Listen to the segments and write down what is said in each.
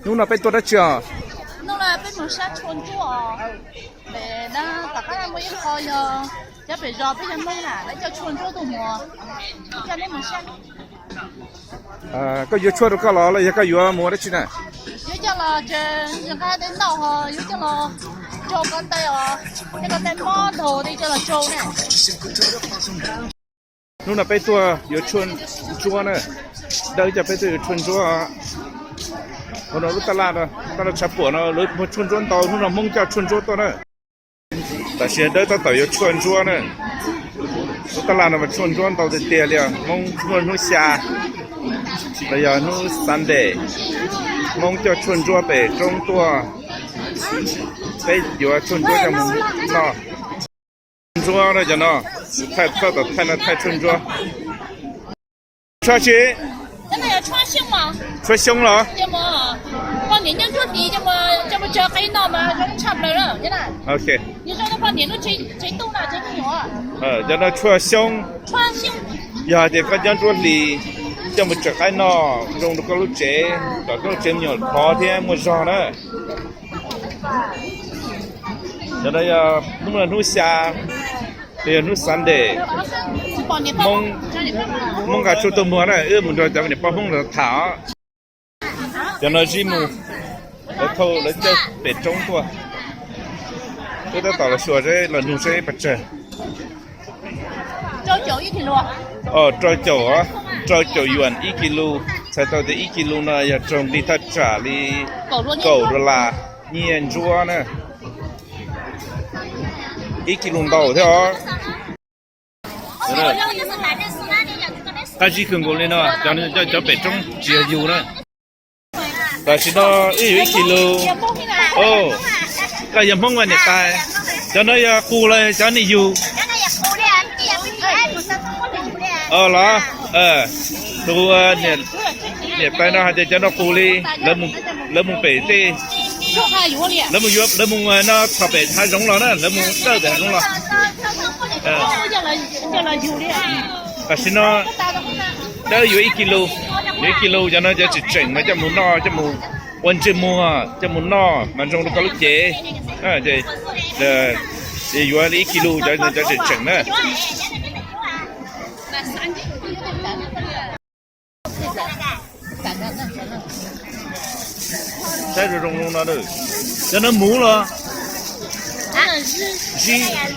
Hnub no peb tuaj dab tsi os? Hnub no peb mus saib tshuaj ntsuab os. Pem no tom qab no muaj ib qho yog cov pem zos peb yog Hmoob na, lawv coj tshuaj ntsuab tuaj muag, coj neb mus saib. Koj yuav tshuaj rau koj los los yog koj yuav mus ua dab tsi na? Yuav coj los tsev nqaij tej ntau ho yuav coj los rau ko taw os, tej ko taw mob ntaug tej coj los rau na. Hnub no peb tuaj yuav tshuaj ntsuab na, Dawb coj peb tuaj yuav tshuaj ntsuab. Hauv no lub taj laj no, taj laj tshav puam no lawv muag tshuaj ntsuab ntau, hnub no Hmoob coj tshuaj ntsuab tuaj na. Tam sim Dawb tab tom yuav tshuaj ntsuab na. Lub taj laj no mas tshuaj ntsuab ntau tiag tiag li os. Hmoob muaj hnub xya los yog hnub Sunday, Hmoob coj tshuaj ntsuab pem roob tuaj, peb yuav tshuaj ntsuab coj mus noj. Ntsuab no cov no, thaij txoj tom thaij no thaij tshuaj ntsuab. Tshuaj tsi? Tshuaj xyoob los? Cov no tshuaj xyoob. Yog hais tias koj nyob nruab hlis, coj mus tsaws qaib noj zoo rau koj lub tsev, kom koj lub tsev me nyuam khov thiab muaj zog na. Cov no yog hnub no hnub xya, yog hnub Sunday, Hmoob nqa tshuaj tuaj muag na, wb mus nrog cov niam pog Hmoob los tham os. Cov no zib mus, lawv thauj lawv coj pem roob tuaj. Wb tab tom los xyuas seb los nug seb pes tsawg. Rau caum, rau caum yuam ib kis lus, txhais tau tias ib kis lus no yog raug nqi thaj tsam li kaum dollar nyiaj ntsuab na. Ib kis lus ntau thiab os. Qab zib kawg nkaus li no, cov pem roob tsis yog yus na. Tam sim no wb yuav ib kis lus. Koj yog Hmoob mas niam tais, cov no yog qus los cov niag yus? Los, tus niam tais no hais tias cov no qus li, lawv mus pem tej, lawv mus, lawv mus no txhom pem hav zoov los na, lawv mus dawj pem hav zoov los. Tam sim no Dawb yuav ib kis lus, yuav ib kis lus cov no cov tseem tseem mas coj mus noj, coj mus ua ntsej muag, coj mus noj mas zoo rau koj lub cev. Ces yuav li ib kis lus cov tseem tseem na. Saib zoo zoo no, cov no muv los?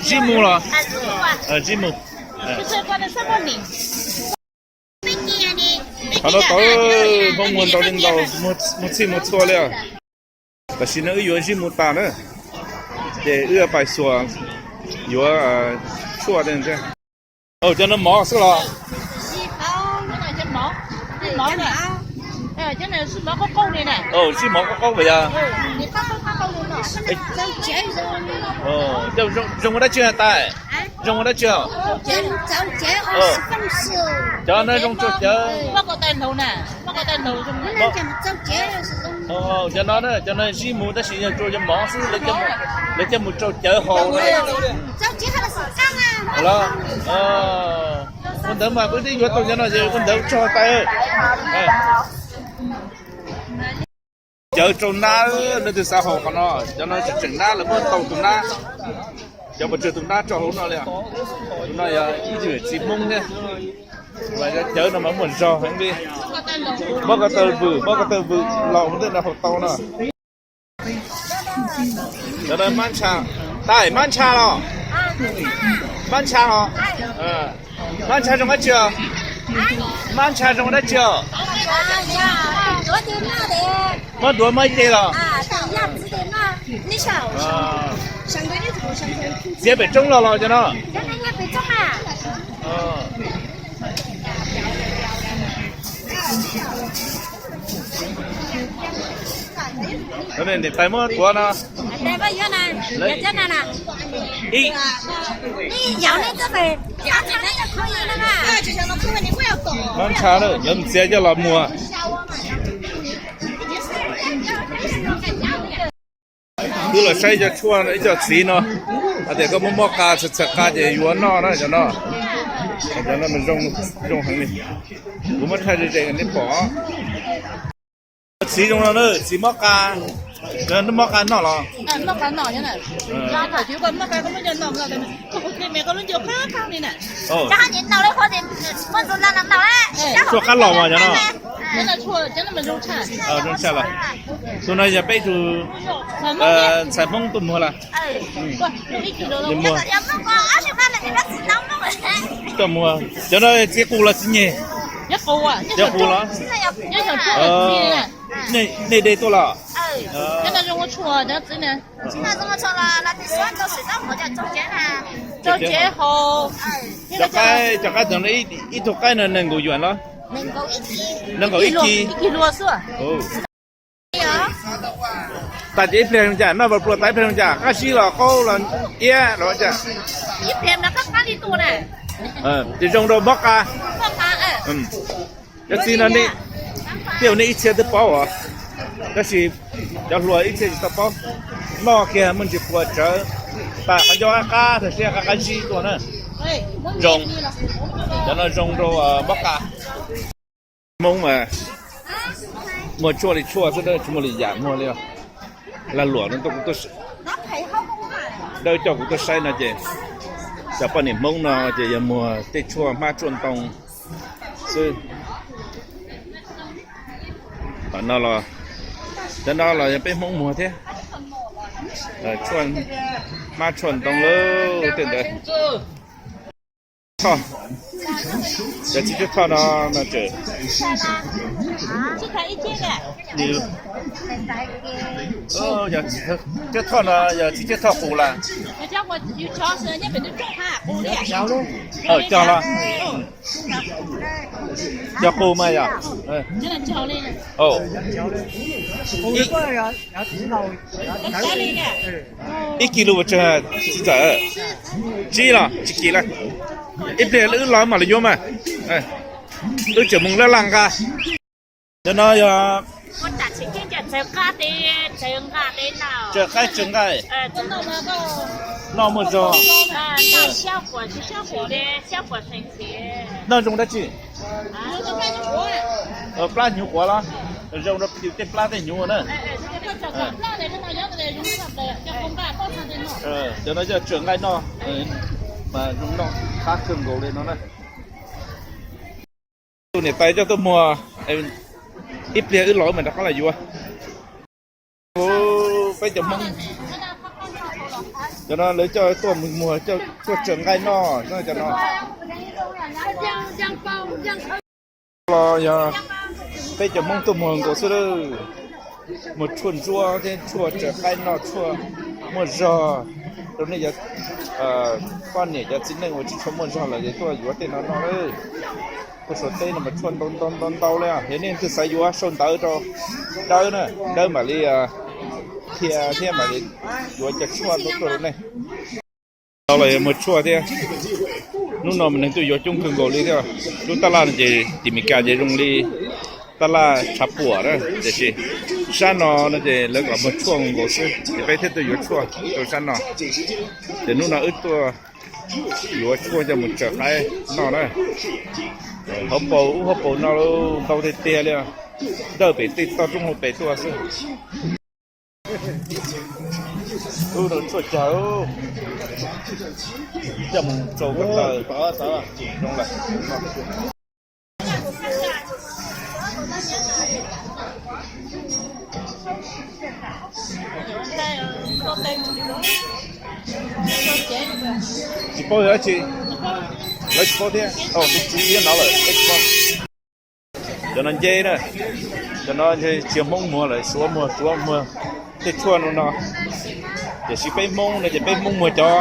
Zib mus los? Zib mus. Qhov no tau, Hmoob muag ntau li ntau, muag txhij muag txhua li os. Tam sim no wb yuav zib mus tas na, ces wb pais xuas yuav tshuaj. Cov no mov xwb los? Zib mov qaub qaub yog? Zoo ua dab tsi tais? Zoo ua dab tsi? Cov no zoo tsaug cawv. Cov no, cov no zib mus tab sis yog tsuas yog mov xwb, lawv coj mus rau cawv haus na. Ua ntawd mas kuv twb yuav tau cov no ces ua ntawd tso tais. Cawv rau nab, leej twg xav haus qhov no, cov no tseem tseem nab, lawv muab tau tus nab. Cov pes tsawg tus nab tso hauv no li. Tus no yog ib tug txiv Hmoob thiab. Cov cawv no mas muaj zog heev li. Muab ko taw vwm, muab ko taw vwm laus mus ntej no haus tau no. Cov no mab ntsha, tais mab ntsha los? Mab ntsha los? Mab ntsha zoo dab tsi os? Mab ntsha zoo dab tsi os? Muab duav muab ib ce los? Txiav pem roob los los cov no? Niam tais muab tuav no. Mab ntsha, lawv mus txiav coj los muag. Wb los saib cov tshuaj ib co txiv no, hais tias koj muab mob qa txhawm txhawm qa ces yuav noj na cov no. Cov no zoo heev li. Kuv muab thaij ze ze kom nej pom. Txiv zoo no na, txiv mob qa, mob qa noj los? Tshuaj qab los mas cov no. Zoo tshaj los. Tus no yog peb tug ntxhais Hmoob tuaj muag lawm. Tuaj muag. Cov no txiv qus los txiv nyeg? Yog qus los? Nej de tuaj los? Cov qaib, cov qaib ntawd no ib tug qaib no nees nkaum yuam los? Nees nkaum ib kis. Tas ces ib pliag zoo cas, noj pluas tas ib pliag zoo cas, qab zib los qaub los iab los cas? Ces zoo rau mob qa. Cov txiv no, tej zaum nej ib txhia twb paub os, tab sis cov hluas ib txhia tsis tau paub. Noj kiag muaj ntsis qhuav tsawv, tas qhov ncauj qab qab, tag siab qab qab zib tuaj na. Zoo, cov no zoo rau mob qa. Hmoob mas muag tshuaj li tshuaj xwb, tsis muaj li yam muag li os. Lag luam no, Dawb coj kuv tuaj saib no ces cov poj niam Hmoob no ces yog muag tej tshuaj hmab tshuaj ntoo xwb. Cov no los yog peb Hmoob muag thiab, tshuaj hmab tshuaj ntoo lawm tej ntawd. Thoj, yog txiv Tswb Thoj no, no tseem, yog txiv Tswb Thoj no yog txiv Tswb Thoj qus lawm. Cog los, cog qus mas yog. Ib kis lus tsawg txiv ntxawm? Tsib los tsis kim lawm. Ib pliag wb los mam li yuav mas. Wb tseem mus laj laj nqa. Cov no yog tsaws qaib tsaws nqaij. Noj muaj zog. Noj zoo dab tsi? Plab hnyuv quav los? Zoo rau tej plab tej hnyuv na. Cov no yog tsaws nqaij noj, mas zoo noj qab kawg nkaus li no na. Tus niam tais coj tuaj muag, ib pliag wb los mas rov qab los yuav. Peb cov Hmoob, cov no lawv coj tuaj muag tshuaj tsaws nqaij noj cov no. Los yog peb cov Hmoob tuaj muag nkaus xwb lawm. Muag tshuaj ntsuab thiab tshuaj tsaws qaib noj, tshuaj muaj zog rau nej cov poj niam cov txiv neej uas tsis tshua muaj zog los ces tuaj yuav tej no noj lawm. Tuaj Suav teb no mas tshuaj ntau ntau ntau ntau li, yog nej leej twg xav yuav sau ntawv rau Dawb na, Dawb mam li qhia thiab mam li yuav cov tshuaj ntau tuaj rau nej. Tau los yuav muag tshuaj thiab. Hnub no mas neeg tuaj yuav coob kawg nkaus li thiab. Lub tab laj no ces tim Meskas ces zoo li tab laj tshav puam na, tiam sis sab no no ces lawv kom muag tshuaj nkaus xwb ces peb thiaj tuaj yuav tshuaj rau sab no. Ces hnub no wb tuaj yuav tshuaj coj mus tsaws qaib noj na. Hauv paus ub hauv paus no ntau tiag tiag li, dawj pem tej toj roob hauv pes tuaj xwb. Ub, tshuaj cag, coj mus tsau ko taw zoo lawm. Tsis paub yog dab tsi, lawv tsis paub thiab. Tus txiv no lawm, cov no nceb na, cov no tsis yog Hmoob muag lawm, Suav muag, Suav muag tej tshuaj no no. Tiam sis peb Hmoob no ces peb Hmoob muag cov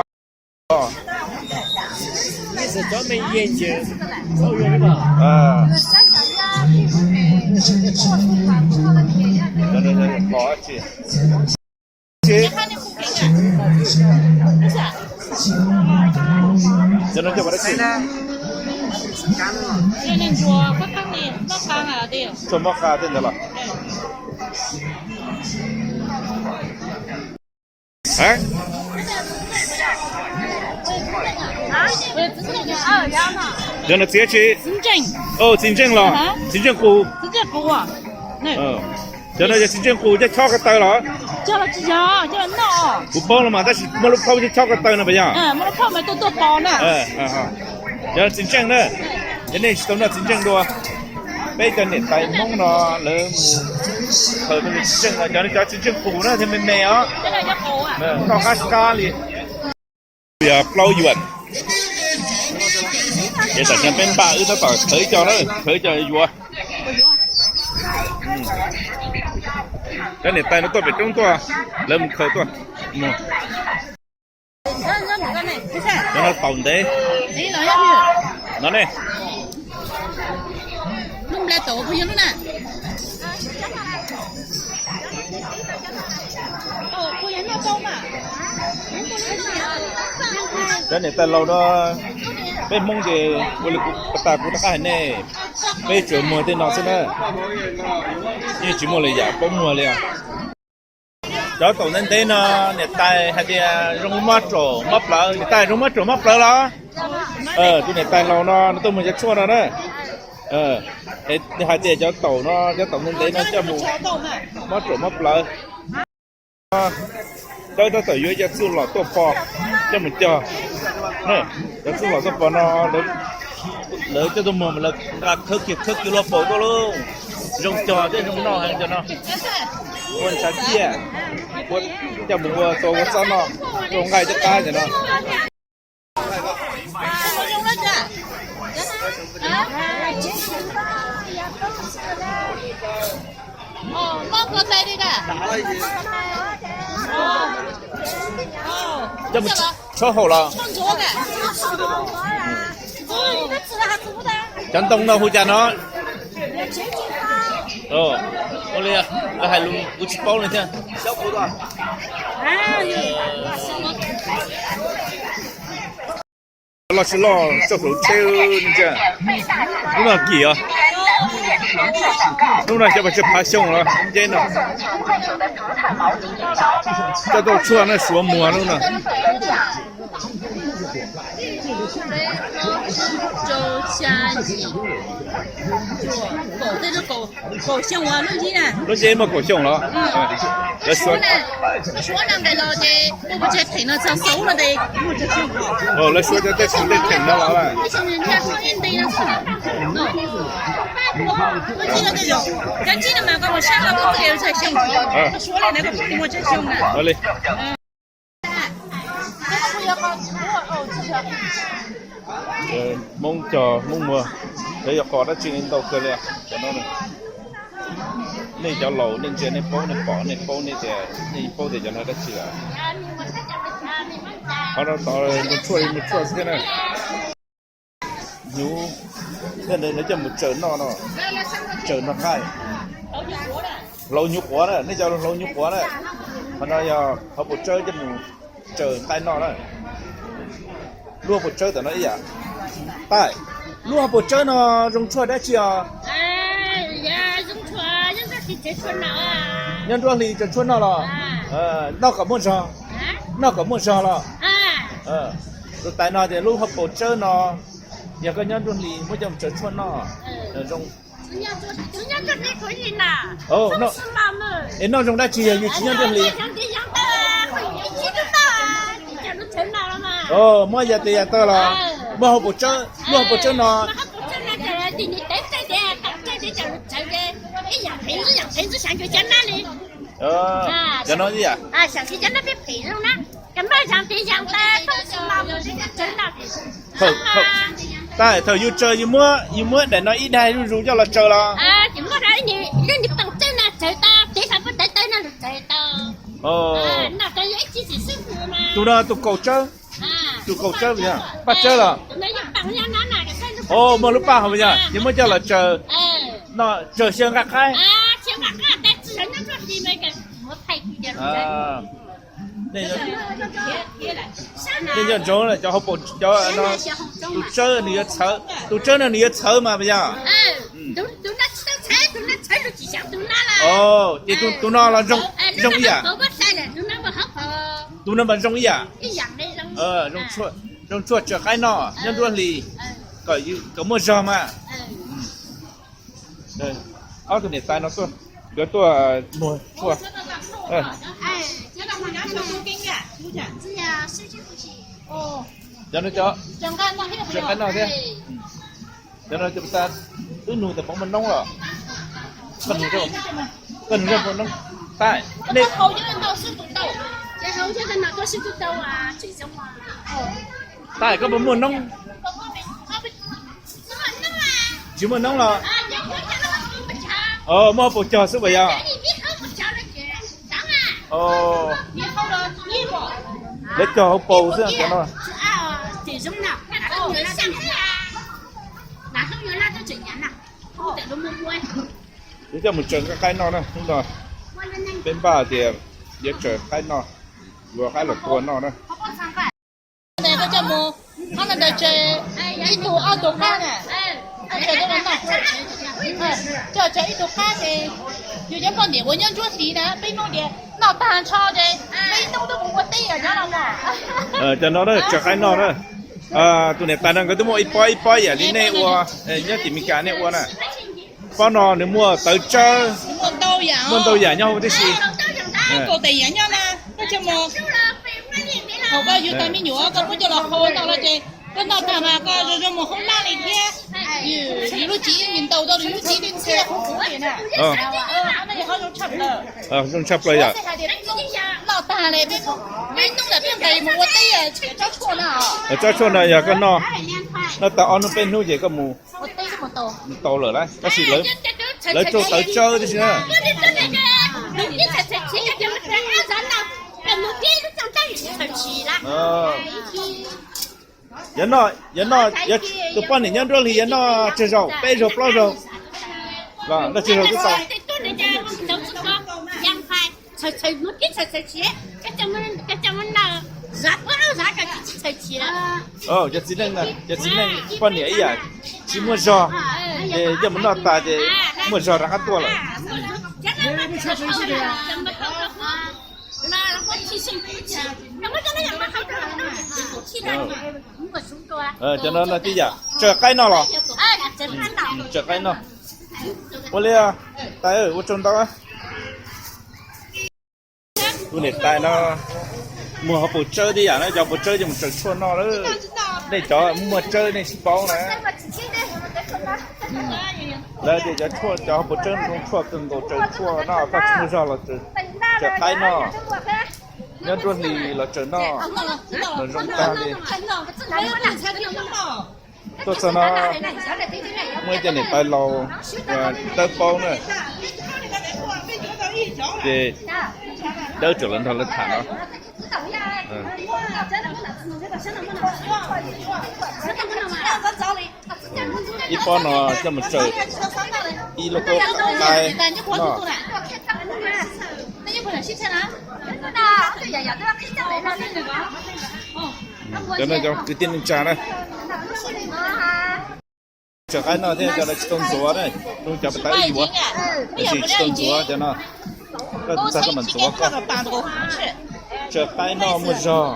Tshuaj mob qa tej ntawd los? Cov no txiv dab tsi? Txiv ntseej los? Txiv ntseej qus. Cov no yog txiv ntseej qus coj chob ko taw los? Kuv paub los mas, tab sis muaj lub plaub coj chob ko taw no puas yog? Cov txiv ntseej na, cov nej tsis tau noj txiv ntseej dua. Peb cov niam tais Hmoob no lawv mus khaws txiv ntseej no, cov no cov txiv ntseej qus na thiaj me me os. Noj qab qab li. Yog plaub yuam. Ces tam sim no peb npaj wb tab tom khaws ib co na, khaws ib co yuav. Cov niam tais no tuaj pem roob tuaj, lawv mus khaws tuaj. Cov no taum ntev no ne. Cov niam tais laus no, peb Hmoob ces ua li kuv tas kuv rov qab hais nej, peb tsuas muag tej no xwb na, yeej tsis muaj lwm yam paub muag li. Cov taum ntev ntev no niam tais hais tias zoo mob raum mob plawv, niam tais zoo mob raum mob plawv los? Tus niam tais laus no nws tuaj muag cov tshuaj no na. Nws hais tias cov taum no, cov taum ntev ntev no coj mus mob raum mob plawv. Dawb tab tom yuav cov txuj lom tuaj pov coj mus cog. Cov txuj lom tuaj pov no lawv coj tuaj muag mas lawv nqa khawb kiag khawb kiag luag paus tuaj lauj. Zoo cog thiab zoo noj heev cov no. Ua ntshav ciaj, coj mus ua tau ua txob noj, rau nqaij thiab qab cov no. Cov mus tshuab haum los? Cov ntoo no hu cas no? Ua li, lawv hais lus kuv tsis paub li thiab. Loj tsis loj txoj hlauv tsheb, lub no kim os. Lub no xyov puas tsawg phav xyoo los nceb no. Coj tau tshuaj no Suav muag lub no. Lub nceb muaj kaum xyoo los? Lawv suav, lawv suav cov tej tus tej theem no los lawm. Hmoob cog Hmoob muag, cov yog qos dab tsi ntau kawg li. Nej cov laus nej ntsia nej paub nej pom nej paub nej tias nej paub tias cov no dab tsi lawm. Qhov no tod mus tshuaj mus tshuaj xwb thiab na. Hnyuv, thiab ntawd lawv coj mus tsaws noj no, tsaws noj nqaij. Hlauv hnyuv quav na, nej cov hlauv hnyuv quav na. Qhov no yog hauv paus tsawb coj mus tsaws nqaij noj na. Lub hauv paus tsawb tam no ib yam. Tais, lub hauv paus tsawb no zoo tshuaj dab tsi os? Nyob nruab hli tsaws tshuaj noj los? Noj kom muaj zog, noj kom muaj zog los? Tus tais no tias lub hauv paus tsawb no yog koj nyob nruab hli muab coj mus tsaws tshuaj noj zoo. Es noj zoo dab tsi yog yus tsis nyob nruab hli? Muab yam tes yam taw los, muab hauv paus tsawb, lub hauv paus tsawb no. Cov no ib yam. Tais, thaum yus tsaws yus muab, yus muab daim no ib daig zuj zus coj los tsaws los? Tus no tus kaum tsawb, tus kaum tsawb, paj tsawb los? Muaj lub paj hauv yog yus muab coj los tsaws, no tsaws xyaw nqaij qaib. Nej nco ntsoov cov hauv paus, cov no, tus tsawb nws yuav txhawv, tus tsawb no nws yuav txhawv mas yog. Ces tus no los zoo ib yam. Tus no mas zoo ib yam. Zoo tshuaj tsaws qaib noj nyob nruab hlis, kom muaj zog mas. Ob tug niam tais no tuaj. Nkawd tuaj muag tshuaj. Cov no cov, tseem qaib noj thiab. Cov no cov, wb nug tas puas muaj noob los? Koj nug, koj nug puas noob? Taim, taim koj puas muaj noob? Tsis muaj noob los? Muaj hauv paus cog xwb puas yog? Lawv cog hauv paus xwb cov no. Yuav coj mus tsaws qaib noj na hnub no. Peb npaj tias yuav tsaws qaib noj, yuav qaib los tua noj na. Koj coj mus, qhov no ntawd tsaws ib tug ob tug qab na. Coj tsaws ib tug qab ces yus cov poj niam uas nyob nruab hlis na, peb hnub tias noj tag nrho ces peb hnub twb mus ua teb os cov no. Cov no tsaws qaib noj na. Tus niam tais no nkawd twb muaj ib pob ib pob yam li nej ua, nyob tim Meskas nej ua na. Pob no nws muaj tawv tsawb, muaj ntau yam nyob hauv tib si. Thaum koj yug tag me nyuam koj muab coj los hau tau lawm ces koj noj tag mas koj zoo zoo mus hoob nab li thiab. Yus lub cev nws ntaus tau lub cev li ntxhiab qhuav qhuav li na. Zoo tshaj plaws yom. Noj tag li peb hnub lawm peb nqis mus ua teb, tsob tshuaj no yog koj noj, noj tag ob hnub peb hnub ces koj mus tau lawm lauj. Tab sis lawv tsuas tawv tsawb tib si na. Yog noj, yog noj, tus poj niam nyob nruab hlis yog noj tsawg zaus, peb zaug plaub zaug los noj tsawg zaus twb tau. Cov txiv neej, cov txiv neej poj niam ib yam tsis muaj zog, ces coj mus noj tas ces muaj zog rov qab tuaj lawm. Cov no no tib yam, tsaws qaib noj los? Tsaws qaib noj. Ua li, tais, ua tsaug ntau. Tus niam tais no muag hauv paus tsawb tib yam na, cov paus tsawb coj mus tsaws tshuaj noj lawm. Nej cov muaj tsawb nej tsis paub na. Lawv tias cov tshuaj, cov hauv paus tsawb zoo tshuaj kawg nkaus, tsaws tshuaj noj, koj tsis muaj zog los tsaws qaib noj. Nyob nruab hlis los tsaws noj los zoo tag li. Tuaj txog no muaj ib co niam tais laus dawb paub na, ces dawb tseem los nrog lawv tham no. Ib pob no coj mus tsaws ib lub koob qaib noj. Cov no cov kwv tij neej tsa na. Tsaws qaib noj thiab cov no tsis tau ntxuav na, zoo cov pas tawb yuav, tiam sis tsis tau ntxuav cov no. Koj tus txag koj mam ntxuav koj. Tsaws qaib noj muaj zog.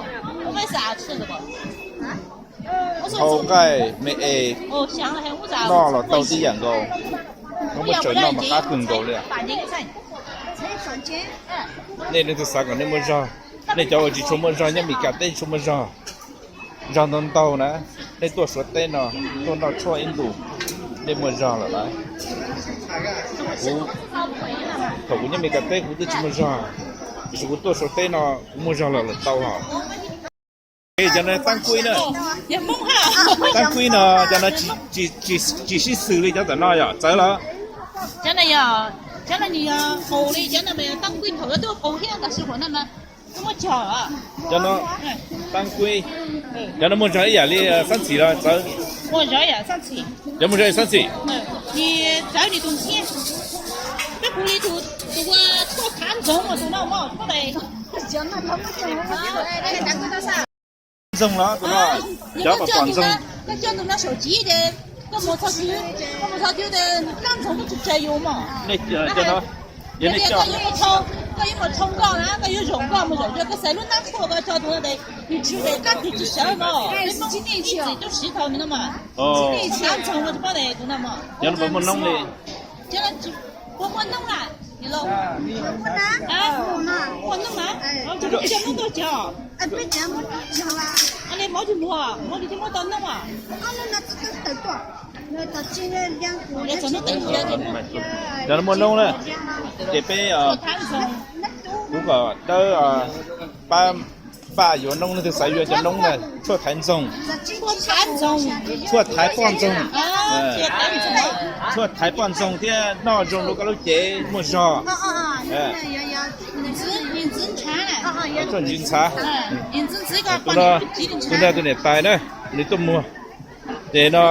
Hau nqaij me es noj los tau tib yam nkaus. Koj muab tsaws noj mas qab kawg nkaus li. Nej leej twg xav kom nej muaj zog, nej cov uas tsis tshua muaj zog nyob Mes Kas teb tsis tshua muaj zog, zog ntau ntau na, nej tuaj Suav teb no, tuaj noj tshuaj ib ntus, nej muaj zog lawm lauj. Kuv, thaum kuv nyob Mes Kas teb kuv twb tsis muaj zog, tiam sis kuv tuaj Suav teb no kuv muaj zog lawm lawm tau hos. Cov no tab kuib na, tab kuib no cov no tsis sib xws li cov tom no yom, txawv los? Cov no yog, cov no nws yog qaus li, cov no mas yog tab kuib thaum twb qaus thiab tab sis huam no mas twb muaj zog. Cov no, tab kuib, cov no muaj zog ib yam li xab ntxhim los txawv? Muaj zog ib yam xab ntxhim. Cov muaj zog ib yam xab ntxhim. Nws txawv nws tus ntxhiab, peb puv li tus, tus ua tuaj khav ntxoov tus no mos. Ntxoog los tus no, cov pom pom ntxoog. Koj coj tus no saum txiv ces koj mus txog twg, koj mus txog twg ces nws kab ntxoog koj tsis tsawg yus mos. Yog tias koj yuav mus tshau, koj yuav mus tshau nkoj na, koj yuav zaum nkoj mus zaum, koj xaiv lub nab tshuaj koj tso tus no ces nws tsis ua kab tig tsis sawv mos. Peb Hmoob ib txwm tuaj siv tau nws no mos. Kab ntxoog no tsis paub tus no mos. Cov no puas muaj noob li? Cov no puas muaj noob na? Cov no muaj noob na, ces peb, kuv kom Dawb pab Faj yuav noob, leej twg xav yuav cov noob na, tshuaj thaiv ntxoog, tshuaj thaiv poj ntxoog, tshuaj thaiv poj ntxoog thiab noj zoo rau koj lub cev muaj zog. Tshuaj ntxiv ntshav. Tus no, tus no tus niam tais na, nws tuaj muag. Ces no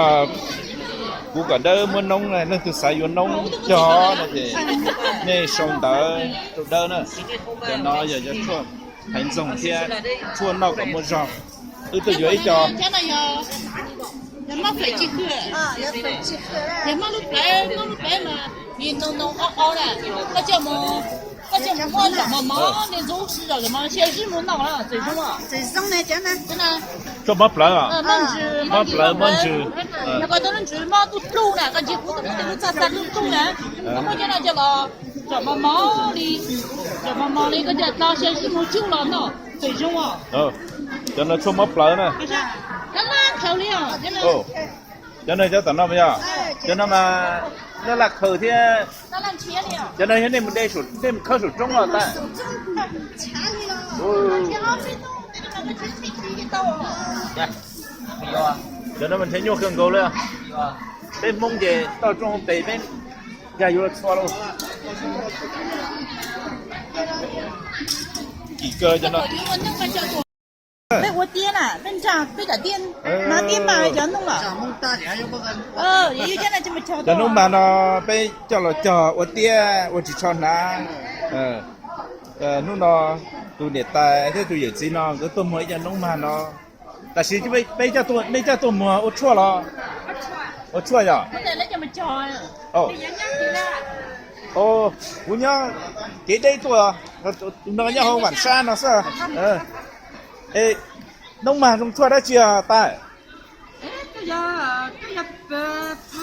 kuv kom Dawb muab noob na, leej twg xav yuav noob cog no ces nej sau ntawv rau Dawb na. Cov no yog cov tshuaj thaiv ntxoog thiab tshuaj noj kom muaj zog. Wb tuaj yuav ib co. Tshuaj mob plawv os. Mob plawv, mob ntsws. Cov no tshuaj mob plawv na. Cov no cov tom no yog, cov no mas laj laj khaws thiab. Cov no yog nej mus de, nej mus khawb saum roob los tas. Cov no mas nrhiav nyuaj kawg nkaus li. Peb Hmoob ces toj roob hauv pes peb nkag yuav txhua lauj. Kim kawg cov no. Peb ua tiab na, peb nrag peb cov tiab, hnav tiab mag cov noob los. Cov noob mag no peb coj los cog ua tiab ua ris tsho hnav. Hnub no tus niam tais thiab tus yawm txiv no nkawd tuaj muag ib co noob mag no. Tam sim peb, nej coj tuaj muag ua tshuaj los? Ua tshuaj yog? Kuv nyob kev deb tuaj, no nyob hauv vam sab no xwb. Noob mag zoo tshuaj dab tsi os tais?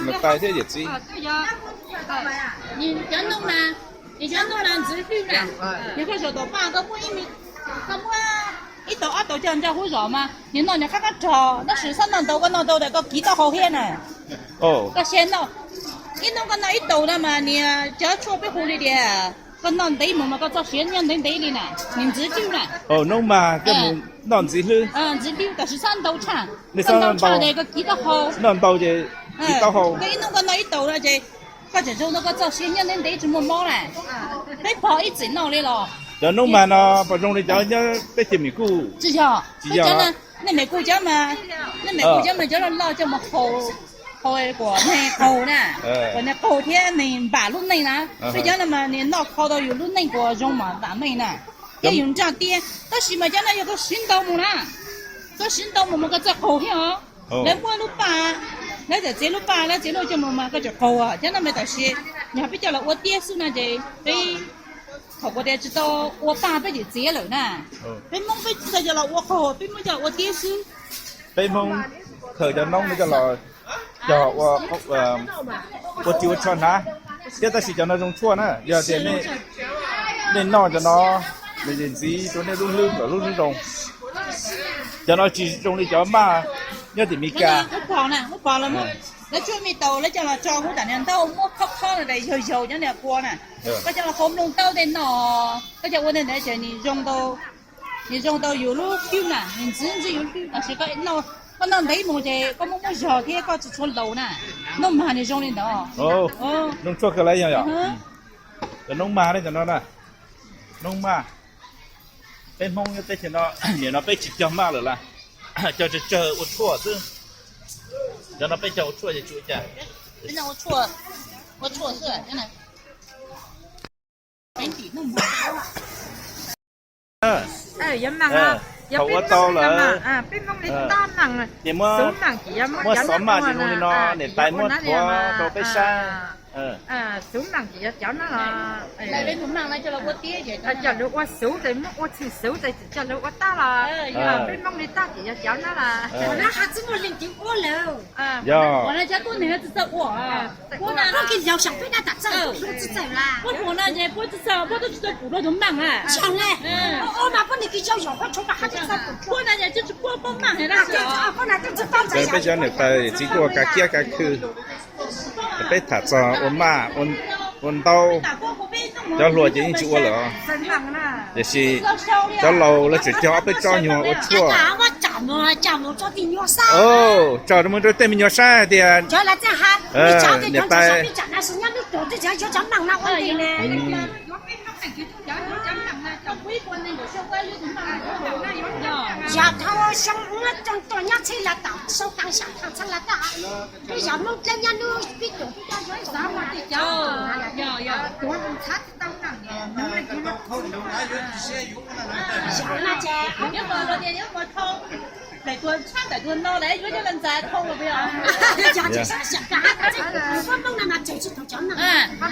Niam tais thiab yawm txiv. Cov noob mag, cov noob mag ntxiv hwj na. Yog koj zaum tom paj koj muab, koj muab ib tau ob tau coj ncaj huab zos mas nws noj nws qab qab rog, tab sis txhob noj ntau, koj noj ntau tas koj kiv taub hau thiab na. Koj xyaw noj, ib hnub koj noj ib tau no mas nws cov tshuaj peb hu li tias koj noj ntev mus mas koj txoj sia nyob ntev ntev li na, nws ntxiv hwj na. Noob mag coj mus noj ntxiv hwj. Ntxiv hwj, tab sis txhob ntau tshaj, koj ntau tshaj ces koj kiv taub hau. Noj ntau ces kiv taub hau. Koj ib hnub koj noj ib tau no ces koj tseem zoo ntau, koj txoj sia nyob ntev ntev tsis muaj mob na. Peb pog ib txwm noj li los. Cov noob mag no puas zoo li cov nyob peb ceg Mem Kuj? Tsis yog, tsis yog. Nej Mem Kuj cov mas, nej Mem Kuj cov mas cov loj loj coj mus hau, hau kuas neeg qaug na, kuas neeg qaug thiab neeg npam lub neej na. Peb cov no mas nws noj qhau tau yus lub neej kuas zoo mas npam meej na. Thiab yus nrag tiab, tab sis mas cov no yog koj siv ntau mus na, koj siv ntau mus mas koj txawj qaug thiab os. Lawv muab lub paj, lawv txawm txiav lub paj, lawv txiav lub coj mus mas koj tseem qaug. Cov no mas tam sim yog peb coj los ua tiab xwb no ces peb, thaum kuv tias tsis tau ua paj peb tseem txiav lawm na. Peb Hmoob peb tsis tau coj los ua qaug, peb muab coj los ua tiab xwb. Peb Hmoob khaws cov noob no coj los cog ua ris ua tsho hnav thiab, tab sis cov no zoo tshuaj na, yog tias nej noj cov no, nws ntxiv rau nej lub hlwb kom lub hlwb zoo. Cov no tsis zoo li cov maj nyob tim Meskas. Lawv tshuaj me tau lawv coj los tso hauv tam niag ntaub muab khob khob no es yaug yaug cov niag kua na, koj coj los hauv nplooj taub tej no, koj coj ua tej ntawd ces nws zoo ntau, nws zoo tau yus lub hlwb na, nws ntxiv ntxiv yus lub hlwb, tab sis koj noj ntev mus ces koj muaj muaj zog thiab koj tsis tshua laus na. Noob mag nws zoo li ntawd. Zoo tshuaj kawg li yog. Cov noob mag ne, cov no na, noob mag. Peb Hmoob nyob teb chaws no, nim no peb tsis cog maj lawm las, cog tsawg tsawg ua tshuaj xwb. Cov no peb cog ua tshuaj ces tsis ua cas. Thaum ua tau lawm ces muab, muab xov maj tsis zoo li no, niam tais muab thuav rau peb saib. Xuv meem ces yog cov no los, coj lawv ua xuv ces muab ua txhij xuv ces tsis coj lawv ua tag los, peb Hmoob li tag ces yog cov no los. Puas no ces puab tsis txawj, puab tsis txawj, puab tsis txawj pum rau tus meej a. Puab no ces tsis txawj pum, puab meej heev. Peb cov niam tais txiv tuaj kav kiab kav khw, peb tham txog ua maj ua ntaub, cov hluas ces yeej tsis ua lawm. Tiam sis cov laus lawv tseem cog ob peb tsob nyuag ua tshuaj. Tso rau mus rau tej me nyuam saib hais tias niam tais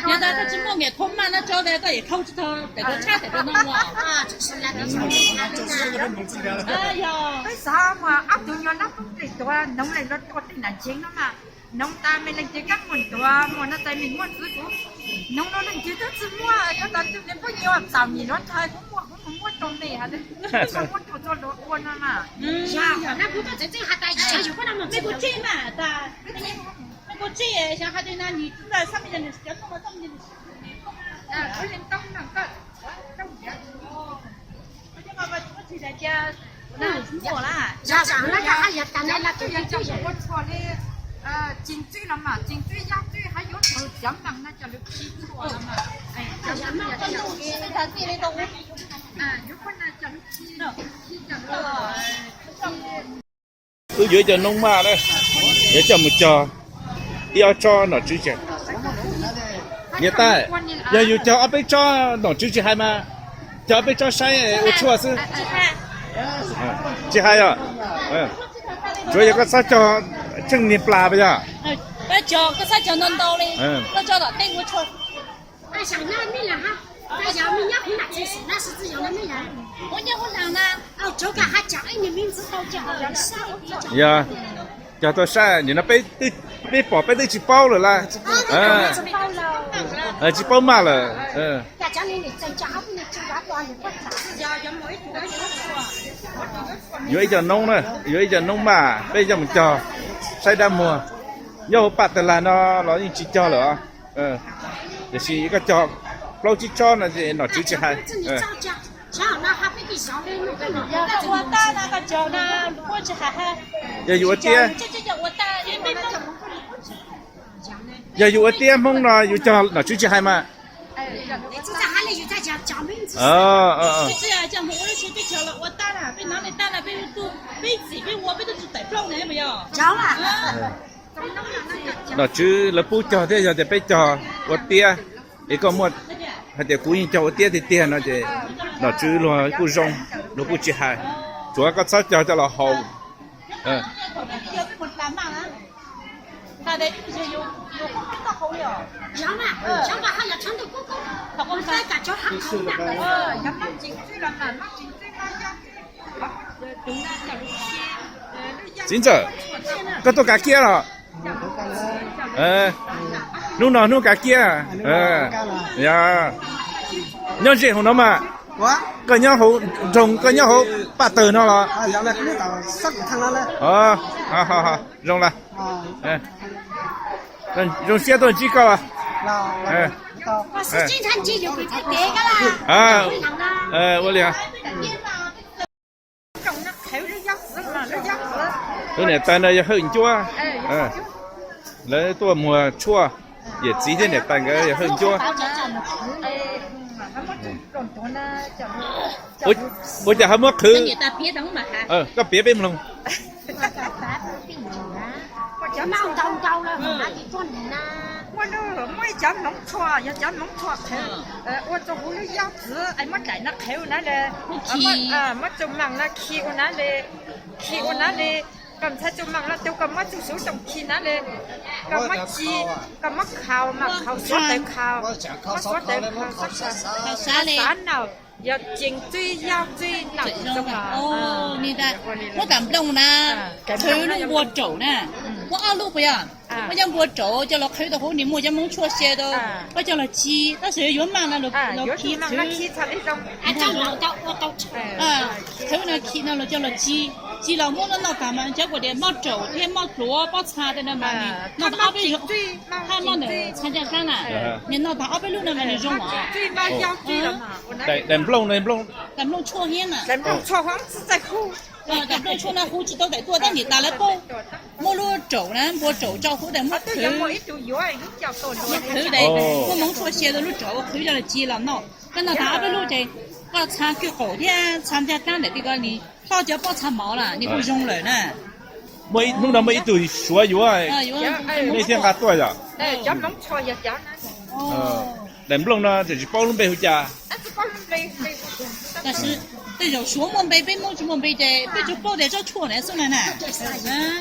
Yog tas koj tsis muaj nyiam thau maj no tso tas koj yuav thau tsis tau daim duab tshab daim duab no los. Peb xav muaj ob tug nyuag nab poob plig tuav noov lawm los tuaj tej nam ntseeg no mas, noov tas mej leej twg kab muag tuav muag no tas mej muab txwv kuv, noov no leej twg twb tsis muaj, cov tas tus niag poj nyuag txaus nyem luav ntawd kuv muaj kuv mus muab rau mej, muab rau txoj luag ua no mas. Mej kuv tsij mas tas, mej kuv tsij xyov hais tias no nyiam txwv ntawd xab me cov Tsis muaj li, tsis txwb los mas tsis txwb, yog txwb yaj txwb hab yuav txwv cov meem no coj lug khi txhua los mas, yuav pab no coj lug khi, khi coj lug. Wb yuav ib co noob maj na, yuav coj mus cog ib ob tsob nom tswv tsis hais. Niam tais, yog yus cog ob peb tsob nom tswv tsis hais mas, cog ob peb tsob saib ua tshuaj xwb. Tsis hais os. Tsuav yog koj txhob cog tsheej niag plas pas yog. Yog, cog tau saib, nim no peb pom peb twb tsis paub lawm las. Tsis paub maj lawm. Yuav ib co noob na, yuav ib co noob maj peb coj mus cog saib dab muag. Nyob hauv paj tag lag no los yeej tsis cog lawm os. Tiam sis koj cog plaub tsib tsob no ces nom tswv tsis hais. Yog yus ua tiab, yog yus ua tiab Hmoob no yus cog nom tswv tsis hais mas. Nom tswv lawv pub cog thiab yog tias peb cog ua tiab, es koj muaj hais tias kuv yeej cog ua tiab tiag tiag no ces nom tswv luag kuj zoo, luag kuj tsis hais. Tsuav koj txhob cog coj los haus. Txiv ntxawm, koj tuaj kav kiab los? Hnub no hnub kav kiab. Nyob ze hauv no mas. Koj nyob hauv nroog, koj nyob hauv paj tawg no los? Zoo las. Zoo siab tuaj ntsib koj. Ua li. Lub niam tais no yog Hawj Ncuab. Lawv tuaj muag tshuaj, yawm txiv thiab niam tais nkawd yog Hawj Ncuab. Ua cas ho muab qhwv? Koj piav peb mloog. Muaj ib cov hmoov tshuaj, yog cov hmoov tshuaj qhwv, ua rau huv lub yaj txwv es muab daim no qhwv ua na le, muab txuj meem no khi ua na le, khi ua na le, koj ntxhais txuj meem no tug koj muab txuj xuv toom khi na le. Koj muab ci, koj muab khaus mas khaus suav tawv khaus, muab suav tawv khaus, khaus xav li, xav no, yog ceev txwj yog txwj no zoo. Muab tam nplooj na, qhwv lub npua raum na, muab ob lub puas yog? Muab cov npua raum coj los qhwv tau huv, nws muaj cov hmoov tshuaj xyaw tau, koj coj los ci, tab sis yuav maj no los khi, qhwv no khi no los coj los ci, ci los muab no noj tas mas cov kuv tias mob raum thiab mob pluav pob txha tej no mas nws noj tas ob peb lub, hab mob ntawm txha ncaj hlab na, nws noj tas ob peb lub no mas nws zoo os. Daim nplooj, daim nplooj tshuaj thiab na. Daim nplooj tshuaj no hu tsis tau daim tuaj tab niam tas lawv paub. Muab lub raum na, npua raum tso huv tas muab qhwv, muab qhwv tas muab hmoov tshuaj xyaw rau lub raum qhwv coj los ci los noj. Koj noj tas ob peb lub ces koj txha kiag qaum thiab txha ncaj hlab ntawm tej ko nws ploj cov pob txha mov lawm nws kuj zoo lawm na. Hnub no muaj ib tug suav yuav, nej thiaj nqa tuaj yom? Daim nplooj no tseem tsis paub lub npe hu cas. Tab sis tej zaum suav muaj npe peb Hmoob tsis muaj npe ces peb tsuas paub tias tsob tshuaj na xwb na na.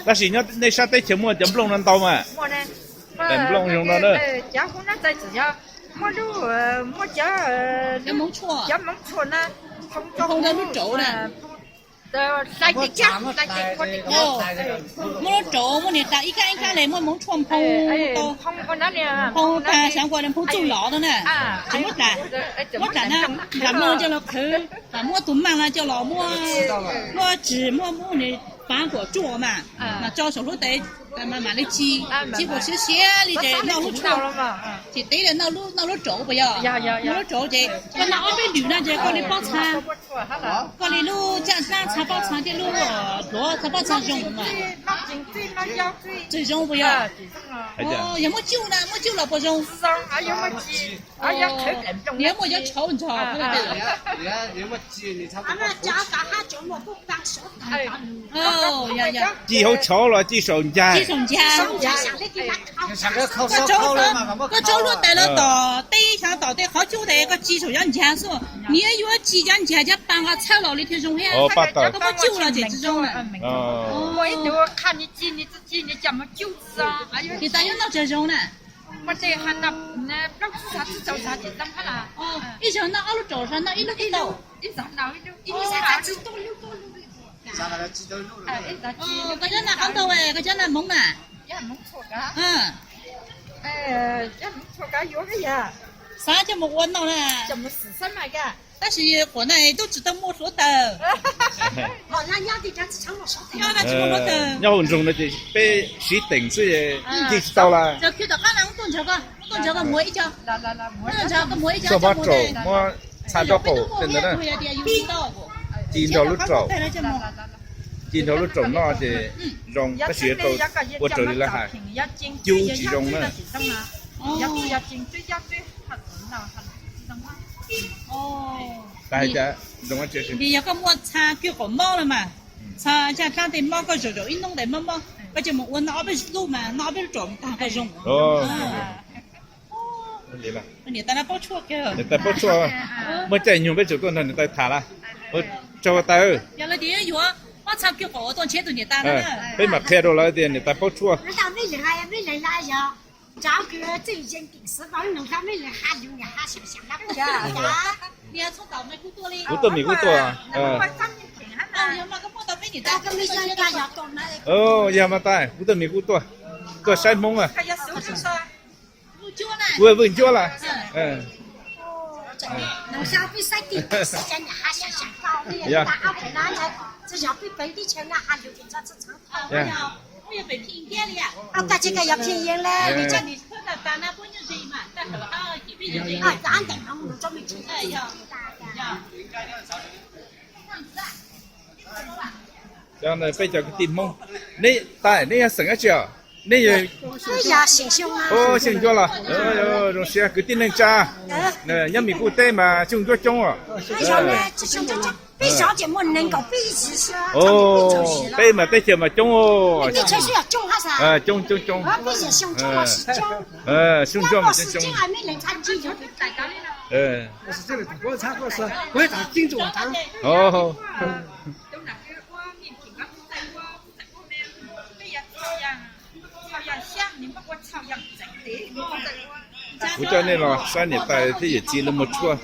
Tab sis nyob nej sab teb chaws muaj cov nplooj no ntau mas. Daim nplooj zoo no na. Cov hmoov tshuaj, hoo rau lub raum na. Muab lub raum muab niam tas ib kab ib kab li muab hmoov tshuaj hoo tau, hoo tas xyov ua li hmoov txuj lov tau na. Tsis muab tas, muab tas na, nram mloog coj los qhwv, muab tus maj no coj los muab, muab tsis muab muab nws pav kuam tsuaj mas, mas tso saum hlub tes, mam li ci, ci kuam siav siav li ces noj lub tshuaj. Ces tib li noj lub raum puas yog? Noj lub raum ces koj noj ob peb lwm no ces koj li pob txha, koj li lub caj hlab txha pob txha thiab lub pluav txha pob txha zoo mas. Txawj zoo puas yog? Yog muab cuj na, muab cuj los puas zoo? Nws muaj cov tshauv nrog. Ci hauv tshauv los ci saum ncag? Koj tsaug luaj tais los tom teb, xyov tom tej qhov cub tes koj ci saum cov ncag xwb. Nws yuav ci cov ncag cov pa nqa txhawb los li thiaj zoo thiab. Koj muab cuj los ces tsis zoo na. Ces tas yuav noj tsawg zoo na? Ib zaug noj ob lub raum, noj ib lub ib lub. Koj cov na qab ntau, koj cov na hmoov na. Xav coj mus ua noj na. Tab sis quav na tub tsis tau muaj hluav taws. Nyob hauv nroog no ces peb siv teem xwb, ci tsis tau lawm. Tuaj nrog koj muag ib co, tuaj nrog koj muag ib co, muab txha nraub qaum tej ntawd na, ci nrog lub raum, ci nrog lub raum noj ces zoo, tab sis ua raws li lawv hais, cub tsis zoo na. Yog koj muaj txha kiag qaum mob no mas, txha ncaj hlab tej mob, koj zaum zaum ib hnub tais mob mob, koj coj mus ua noj ob peb lub mas noj ob peb lub raum mus tag koj zoo. Niam tais paub tshuaj, muaj caij nyoog peb tsum tuaj nrog niam tais tham lawm. Tsaug tais. Yog lawv tias yuav pob txha kiag qaum tuaj nrhiav tus niam tais, peb mam qhia rau lawv tias niam tais paub tshuaj. Kuv tuaj mis kuv tuaj. Yog mas tais, kuv tuaj mis kuv tuaj, tuaj saib Hmoob. Kuv Vwj Ncuab lawm. Cov peb cov kwv tij Hmoob, nej tais nej yog xeem dab tsi os? Nej xeem Ncuab los? Zoo siab kwv tij neej tsa. Nyob Mis Kuj teb mas Xyooj Ncuab coob os. Peb mas teb chaws mas coob, coob coob coob. Xyooj Ncuab mas coob coob. Kuv coj nej los saib niam tais thiab yawm txiv lawv muag tshuaj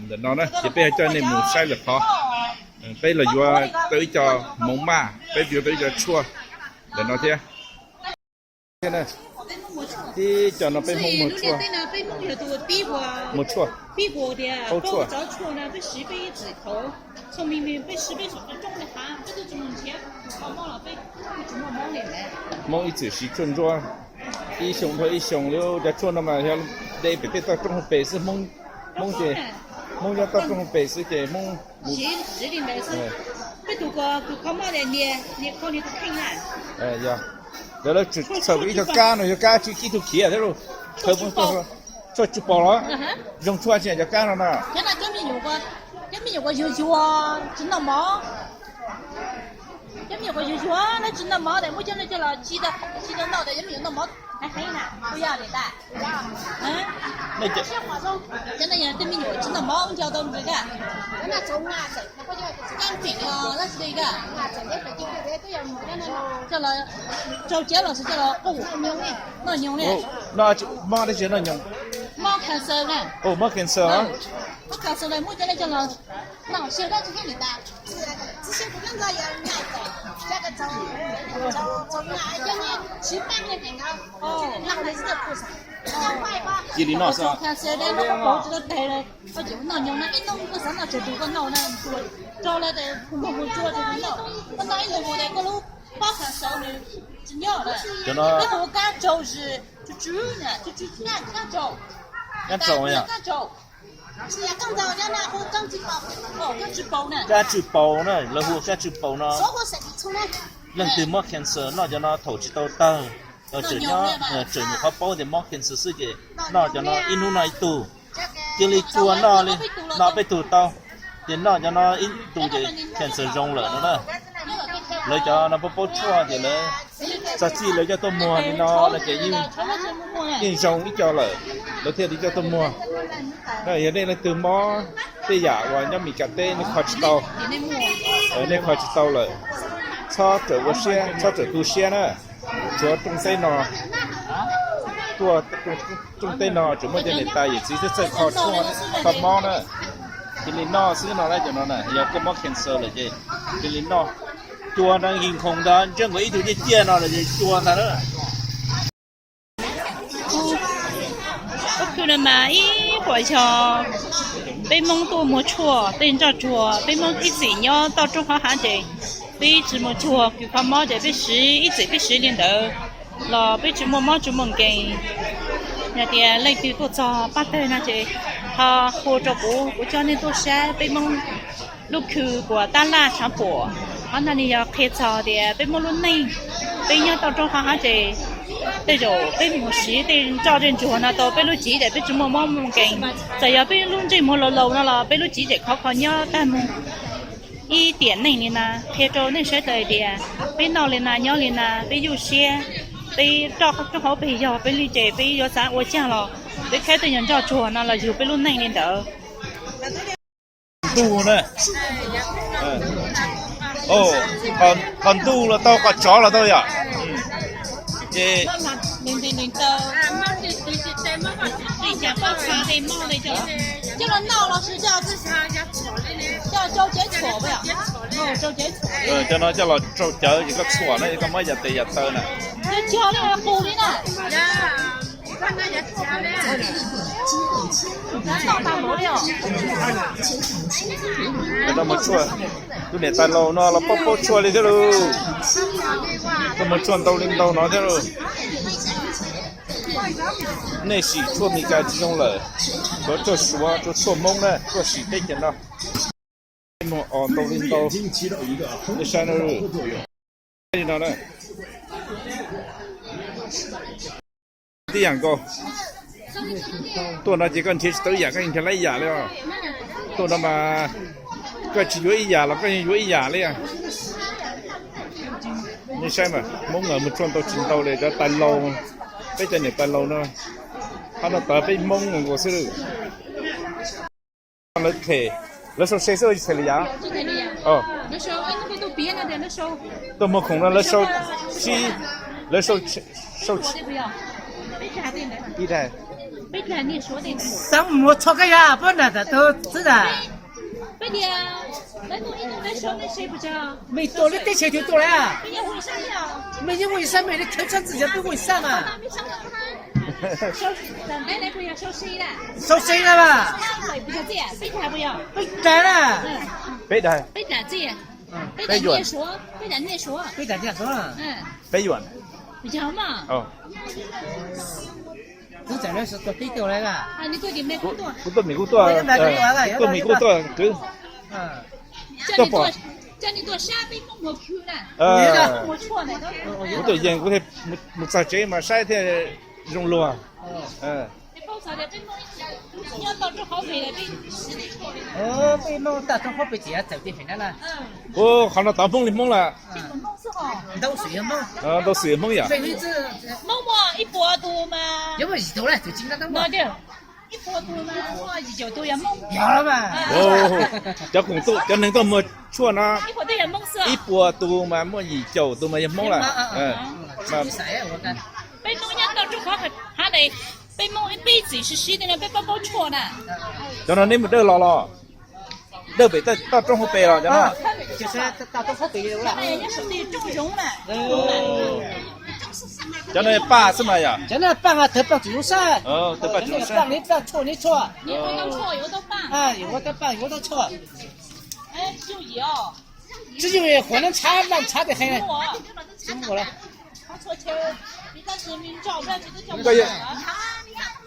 ntawm no na, ces peb coj nej mus saib lawm qhov. Peb los yuav tau ib co hmoov maj, peb yuav tau ib co tshuaj ntawm no thiab. Tib co no peb Hmoob muag tshuaj, muag tshuaj, paub tshuaj. Hmoob ib txwm siv tshuaj ntsuab, ib xyoo dhau ib xyoo li cov tshuaj no mas yog de pem tej toj roob hauv pes xwb, Hmoob, Hmoob ces, Hmoob nyob toj roob hauv pes xwb ces Hmoob. Yog, lawv txhawm ib co kab no, yog kab tsis kib tug khiav thiab lauj. Tshuaj tsw pos los? Zoo tshuaj tsis cov kab no na. Cov me nyuam uas yuag yuag tsis noj mov, cov me nyuam uas yuag yuag tsis noj mov es muab coj los, coj los noj, cov me nyuam noj mov heev na, puas yog li ntawd? Cov me nyuam tsis noj mov ua nco tau nqi kab, kab tseem los tsis li kab, coj los rau cab los sis coj los qus noj nyoos ne. Mob dab tsi noj nyoos? Mob cancer na. Mob cancer. Mob cancer na, muab cov no coj los noj, siab dab tsi thiab li ntawd? Cia li noj xwb. Cancer dab no koj pauv tsis tau tes, koj tseem noj nyoos na, ib hnub koj xav noj tsawg tus koj noj na, rau lawv tes mus mus tsua tes noj, koj noj ib lwm mus tes koj lub pob cancer nws tsis nyob lawm. Cov no kab tsaus zis, tsw tsw na, tsw tsw kab tsaus. Kab tsaus, kab tsaus. Kab tsw paus na, lawv hu kab tsw paus no. Leej twg mob cancer noj cov no thaum tsis tau tawg, tseem nyob, tseem nyuam qhuav paub tias mob cancer xwb ces noj cov no ib hnub noj ib tug. Cia li cua noj li, noj peb tug tau, ces noj cov no ib tug ces cancer zoo lawm no na. Lawv cov no paub paub tshuaj ces lawv txog txij lawv coj tuaj muag li no no ces yeej, yeej zoo ib co lawm, lawv thiaj li coj tuaj muag. Yog nej leej twg mob tej yam uas nyob Mes Kas teb nej kho tsis tau, nej kho tsis tau lawm, txhob rawm ua siab, txhob rawm tu siab na. Tshuav rooj teb no, tuaj rooj teb no tsuas muaj cov niam tais yawm txiv thiab txawj kho tshuaj, kho mob na. Cia li noj xwb no na, cov no na yog koj mob cancer lawm ces cia li noj. Cua ntawd nkig nkhoos ntawd ntsej nkaus ib tug ciaj ciaj no lawm ces cua ntag na. Ub, no mas ib puas xyoo peb Hmoob tuaj muag tshuaj tej nroj tsuag, peb Hmoob ib txwm nyob toj roob qhov hav ces peb tsis muag tshuaj, kws kho mob ces peb siv ib txwm peb siv li ntawd los peb tsis muaj mob tsis muaj nkees. Yog tias leej twg tuaj txog pab tawg no ces ho hu rau kuv, kuv coj nej tuaj saib peb Hmoob lub khw puas tab laj tshav puam. Qhov no nws yog qhia txog tias peb Hmoob lub neej, peb nyob toj roob qhov hav ces tej zaum peb mus siv tej nroj tej ntsuag no tau peb lub cev ces peb tsis muaj mob muaj nkees. Txawm yog peb lub ntsej muag laus laus no los peb lub cev ces khov kho nyob tag mus. Ib tiam neej li na, qhia rau nej saib tau hais tias peb noj li na nyob li na, peb yuj siab, peb roj roob hauv pes yog peb li ces peb yuav xav ua caag los peb khaib tej nyuag nroj tsuag no los yug peb lub neej li ntawd. Ntuj na, qhov ntuj los tau, qhov tsov los tau yom. Ces coj los noj los sis coj rau cev txhuam, coj no coj los rau cawv ces koj txhuam na, koj muab yam tes yam taw na. Tus niam tais laus no los paub paub tshuaj li thiab lauj. Tuaj muag tshuaj ntau li ntau no thiab lauj. Nej sim tshuaj Mes Kas tsis zoo lawm, tshuav tshuaj Suav, tshuaj Hmoob na, tuaj sim teb chaws no. Muag os ntau li ntau, nej saib no. Li no na. Tib yam nkaus. Tuaj no ces koj nrhiav tsis tau ib yam, koj yeej nrhiav lawm ib yam li os. Tuaj no mas koj tsis yuav ib yam los koj yeej yuav ib yam li. Nej saib mas, Hmoob muag tshuaj ntau tsis ntau li, cov tais laus, peb cov niam tais laus no, qhov no tau peb Hmoob nkaus xwb. Lawv them, lawv sau se xwb tsis them li yam. Tuaj muag khoom no lawv sau, sib, lawv sau, sau Xav mus txhom kab yas pab nram tam tug xwb tas. Mej tuaj lub teb chaws twg tuaj lawm? Mej yeej ua ib sab, mej li khawv tshaj txim yog peb ua ib sab mas. Sau se na mas. Peb dag na. Peb dag. Peb yuam. Peb yuam. Kuv tuaj mis kuj tuaj, kuv tuaj mis kuj tuaj kwv. Tuaj pom. Kuv tuaj yees kuv thiaj mus txog tsev mas saib thiaj zoo luag. Peb Hmoob tag roob qhuab pes txiv txawm tias pem na. Ua qhov no tov Hmoob li Hmoob lawm. Ntau xwm yog Hmoob yom. Yog mas yim tus na, tus tsis ntau. Yog mas. Cov koom tuaj, cov neeg tuaj muag tshuaj no ib puas tus mas muaj yim caum tus mas yog Hmoob lawm. Peb Hmoob nyob tau roob qhuab, peb Hmoob ib peb txwm sib sib tej no peb paub paub tshuaj na. Cov no neb mus dawj los los? Dawj pem toj roob hauv pes los cov no? Cov no paj xwb mas yom? Cov no paj, tawg paj txhua zoo sab. Tawg paj txhua zoo sab. Yuav ua tau paj, yuav ua tau tshuaj. Tsis yooj yim, qhuav nab ntshav, naj ntshav tes qhe.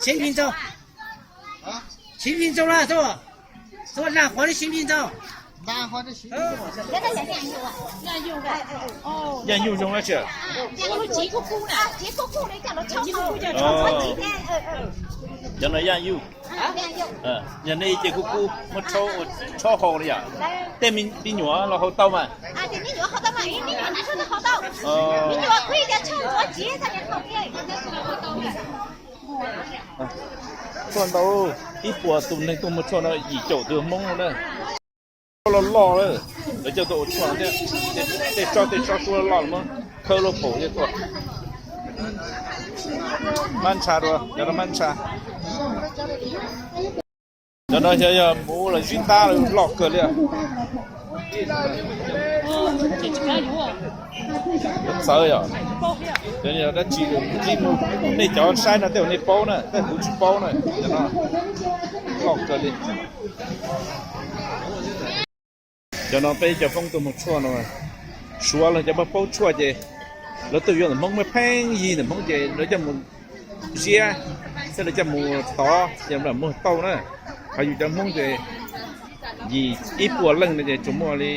Siv Npis Ntxoo, Siv Npis Ntxoo na, Naj Huav li Siv Npis Ntxoo. Yaj Yuj zoo dab tsi? Cov no Yaj Yuj. Yog nej ib ce kub kub muab tshob hau li yom? Tej me nyuam los hau tau mas? Tshuaj ntau, ib puas tus neeg tuaj muag tshuaj no yim caum tus Hmoob no na. Loj loj lawm, lawv coj tuaj ua tshuaj thiab. Tej tsob tej tsob suab loj loj muab khawb lub paum thiab tuaj. Mab ntsha dua, cov no mab ntsha. Cov no xyov yog muv los zib ntab loj kawg li. Txawv yom. Cov no dab tsi, nej cov saib no tej zaum nej paub na, tej kuv tsis paub na, cov no loj kawg li. Cov no peb cov Hmoob tuaj muag tshuaj no, Suav lawv cov paub paub tshuaj ces lawv tuaj yuav ntawm Hmoob, muaj pheej yig ntawm Hmoob ces lawv coj mus ziab, thiab lawv coj mus tov ces muag tau na. Ho yus cov Hmoob ces yim ib puas leej no ces tsuas muaj li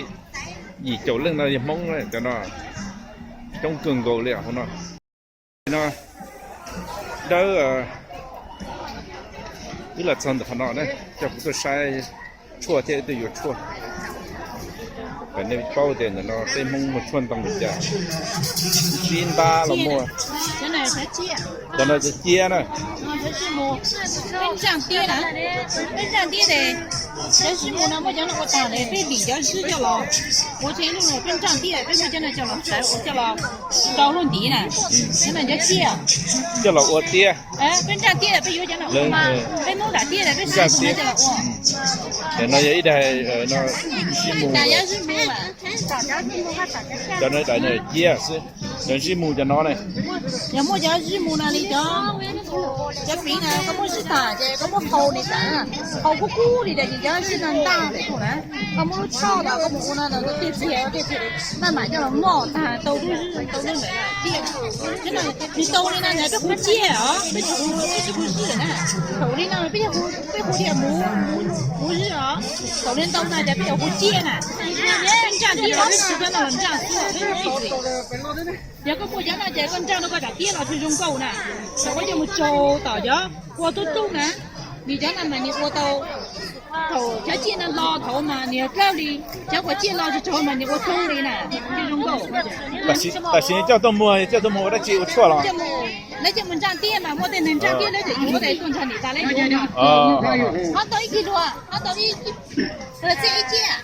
yim caum leej no yog Hmoob na, cov no coob kawg nkaus li hauv no. No dawb, wb los txog ntawm qhov no na, coj kuv tuaj saib tshuaj thiab wb tuaj yuav tshuaj. Kom nej paub tias ntawm no peb Hmoob muag tshuaj ntoo li cas. Zib ntab los muaj. Cov no cov ciab na. Peb ntsaj tiab na, peb ntsaj tiab ces cov zij mus no muab cov no ua tag, peb dim cov zij coj los ua tseg ib lub, peb ntsaj tiab, peb muab cov no coj los xawv ua coj los rau lub ntiv na. Cov no cov ciab. Coj los ua tiab. Peb ntsaj tiab peb yuav cov no ua mas, peb Hmoob ntsaj tiab peb xav ua no coj los ua. No yog ib daim, no zij mus. Cov no daim no ciab xwb. Cov zij mus cov no ne. Yog muaj cov zij mus no li cov, cov fiv na, koj muab zij tag ces koj muab hau li tas, hau kub kub li tas ces cov zij no ntaj peb tus na. Koj muab lub tshoj los koj mus ua no, tej txiag tej txiag maj mam coj los moj tag tau lub zij tau lub ntawd tiag. Nws tau li no ntawd peb hu ciab os, peb tsis hu, peb tsis hu zij na. Thaum li no peb hu, peb hu tias muv, muv zij os. Thaum li ntau ntag ces peb yuav hu ciab na. Peb ntsaj tiab los peb tsis coj no los ntsaj xwb, peb hu ciab. Yog koj muaj cov no ces koj ntsaj rau koj daim tiab los tsis zoo nkauj na. Thaum koj coj mus tsaug tom cov kua tub tub na, vim cov no mas nws ua tau, thaum cov ciaj no los thaum mas nws yog dawb li, cov kua ciaj los tsis tsaug mas nws ua tsaug li na, tsis zoo nkauj. Tam sim coj tuaj muag, coj tuaj muag ua dab tsi, ua tshuaj los? Lawv coj mus ntsaj tiab mas muaj tej neeg ntsaj tiab lawv tseem yuav, tuaj ntsaj nim tas lawv yuav no. Qhov ntau ib kis luag, qhov ntau ib, txij ib ciab.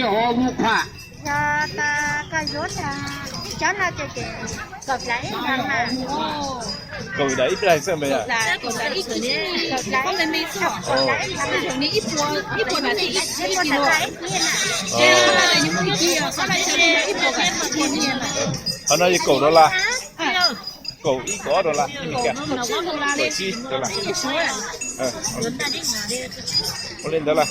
Yog tas koj yuav tas cov no ces kom flav ib ntag mas. Kaum ib daim ib daim xwb mas yog. Qhov no yog kaum dollar, kaum ib kaum ob dollar, kaum tsib dollar. Ua li ntawd lawm.